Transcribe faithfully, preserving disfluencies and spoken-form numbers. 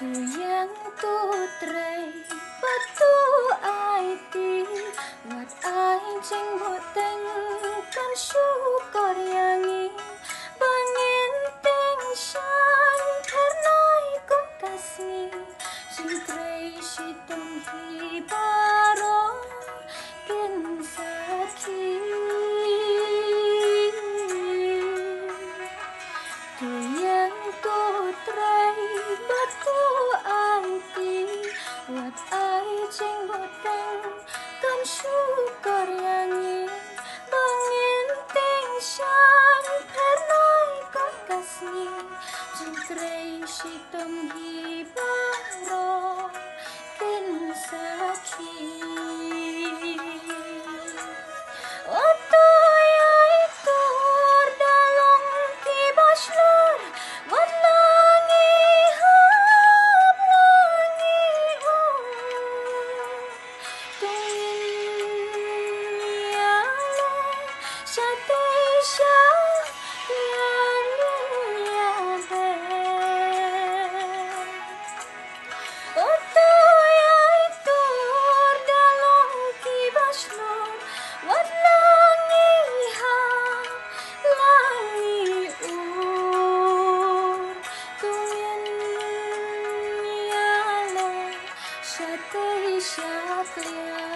To ïeng to trei bad to aiti, wat ai jingbuhteng, kan shukor ïa ngi ba ngin teng shaiñ, pher nai kum ka sngi, jingtrei shitom hi baroh kin sakhi. To ïeng to trei bad to aiti, wat ai jingbuhteng, kan shukor ïa ngi ba ngin teng shaiñ, pher nai kum ka sngi, jingtrei shitom hi baroh kin sakhi. O to ïai tur da long kiba shlur, wat la ngi hap la ngi ur. To ngin ïaleh shatei sha ïa ngi ïa beh. O to ïai tur da long kiba shlur, wat la ngi hap la ngi ur. To ngin ïaleh shatei sha ïa